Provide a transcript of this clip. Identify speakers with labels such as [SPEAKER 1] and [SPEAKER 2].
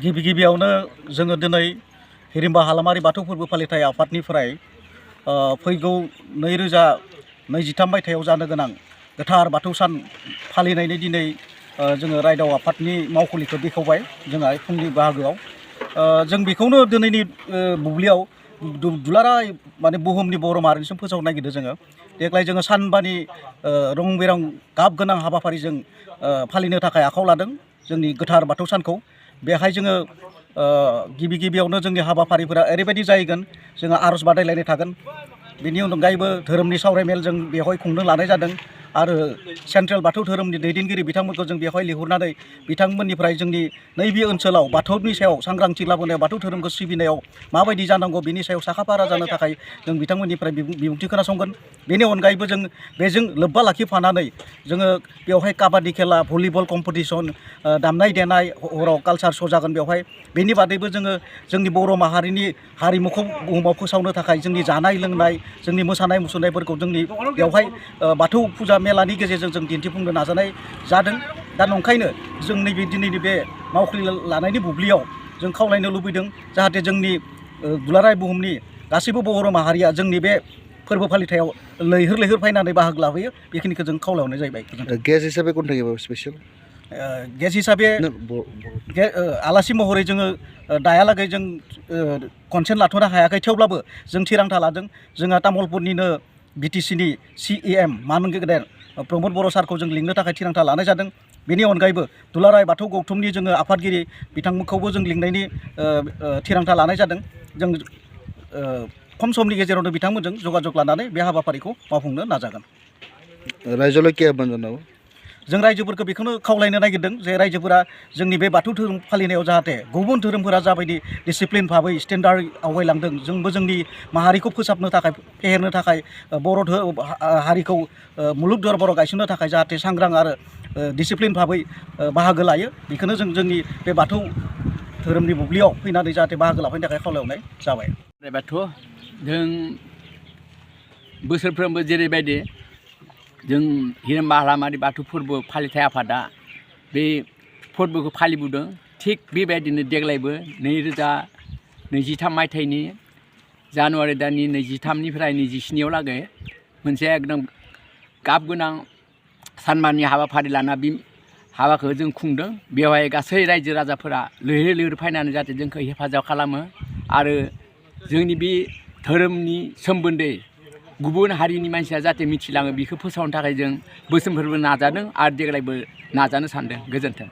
[SPEAKER 1] गिबियावनो जोङो दिनै हिरिम्बा हालामारि बाथौ फोरबो फालिथाय आफादनिफ्राय फैगौ 2023 मायथाइयाव जानो गोनां गोथार बाथौ सान फालिनायनि दिनै जोङो रायदाव आफादनि मावखुलिखौ बेखेवबाय जोंहा फुंनि बाहागोआव जों बेखौनो दिनैनि बुब्लियाव दुलाराय माने बुहुमनि बर' माहारिनिसिम फोसावनो नागिरदों जोङो देग्लाय जोङो सानबानि रं बिरं गाब गोनां हाबाफारिजों फालिनो थाखाय आखायाव लादों जोंनि गोथार बाथौ सानखौ बेहाय जोङो गिबियावनो जोंनि हाबाफारिफोरा ओरैबायदि जाहैगोन जोङो आरज बादायलायनाय थागोन बेनि अनगायैबो धोरोमनि सावरायमेल जों बेवहाय खुंनो लानाय जादों आरो सेन्ट्रेल बाथौ धोरोमनि दैदेनगिरि बिथांमोनखौ जों बेवहाय लिंहरनानै बिथांमोननिफ्राय जोंनि नैबे ओनसोलाव बाथौनि सायाव सांग्रांथि लाबोनायाव बाथौ धोरोमखौ सिबिनायाव माबायदि जानांगौ बेनि सायाव साखाफारा जानो थाखाय जों बिथांमोननिफ्राय बिबुंथि खोनासंगोन बेनि अनगायैबो जों बेजों लोब्बा लाखिफानानै जोङो बेवहाय काबादि खेला भलिबल कम्पिटिसन दामनाय देनाय हराव कालचार श' जागोन बेवहाय बेनि बादैबो जोङो जोंनि बर' माहारिनि हारिमुखौ बुहुमाव फोसावनो थाखाय जोंनि जानाय लोंनाय जोंनि मोसानाय मुसुरनायफोरखौ जोंनि बेवहाय बाथौ फुजा मेलानि गेजेरजों जों दिन्थिफुंनो नाजानाय जादों दा नंखायनो जों नैबे दिनैनि बे मावखुलि लानायनि बुब्लियाव जों खावलायनो लुबैदों जाहाथे जोंनि दुलाराय बुहुमनि गासैबो बर' माहारिया जोंनि बे फोरबो फालिथायाव लैहोर फैनानै बाहागो लाफैयो बेखिनिखौ जों खावलायहरनाय जाहैबाय
[SPEAKER 2] गेस्ट हिसाबै कन्टेक्ट स्पेशल
[SPEAKER 1] गेस्ट हिसाबै आलासि महरै जोङो दायालागै जों कनसेन्ट लाथ'नो हायाखै थेवब्लाबो जों थिरांथा लादों जोंहा तामुलपुरनिनो BTCनि CEM मानगोनां गेदेर प्रमद बर' सारखौ जों लिंनो थाखाय थिरांथा लानाय जादों बेनि अनगायैबो दुलाराय बाथौ गौथुमनि जोङो आफादगिरि बिथांमोनखौबो जों लिंनायनि थिरांथा लानाय जादों जों खम समनि गेजेरावनो बिथांमोनजों जगाजग लानानै बे हाबाफारिखौ मावफुंनो नाजागोन
[SPEAKER 2] रायजोआव केयारबान जानांगौ
[SPEAKER 1] जों रायजोफोरखौ बेखौनो खावलायनो नागिरदों जे रायजोफोरा जोंनि बे बाथौ धोरोम फालिनायाव जाहाथे गुबुन धोरोमफोरा जाबायदि डिसिप्लिन भाबै स्टेन्डार्ड आवगायलांदों जोंबो जोंनि माहारिखौ फोसाबनो थाखाय फेहेरनो थाखाय बर' हारिखौ मुलुग दरबाराव गायसननो थाखाय जाहाथे सांग्रां आरो डिसिप्लिन भाबै बाहागो लायो बेखौनो जों जोंनि बे बाथौ धोरोमनि बुब्लियाव फैनानै जाहाथे बाहागो लाफैनो थाखाय खावलायहरनाय जाबाय
[SPEAKER 3] बाथौ जों बोसोरफ्रोमबो जेरैबायदि जों हिरिम्बा हालामारि बाथौ फोरबो फालिथाय आफादा बे फोरबोखौ फालिबोदों थिग बेबायदिनो देग्लायबो 2023 मायथाइनि जानुवारि दाननि 23निफ्राय 27 लागै मोनसे एकदम गाब गोनां सानमानि हाबाफारि लाना बे हाबाखौ जों खुंदों बेवहाय गासै रायजो राजाफोरा लैहोर फैनानै जाहाथे जोंखौ हेफाजाब खालामो आरो जोंनि बे धोरोमनि सोमोन्दै गुबुन हारिनि मानसिया जाहाथे मिथिलाङो बेखौ फोसावनो थाखाय जों बोसोरफ्रोमबो नाजादों आरो देग्लायबो नाजानो सानदों गोजोन्थों।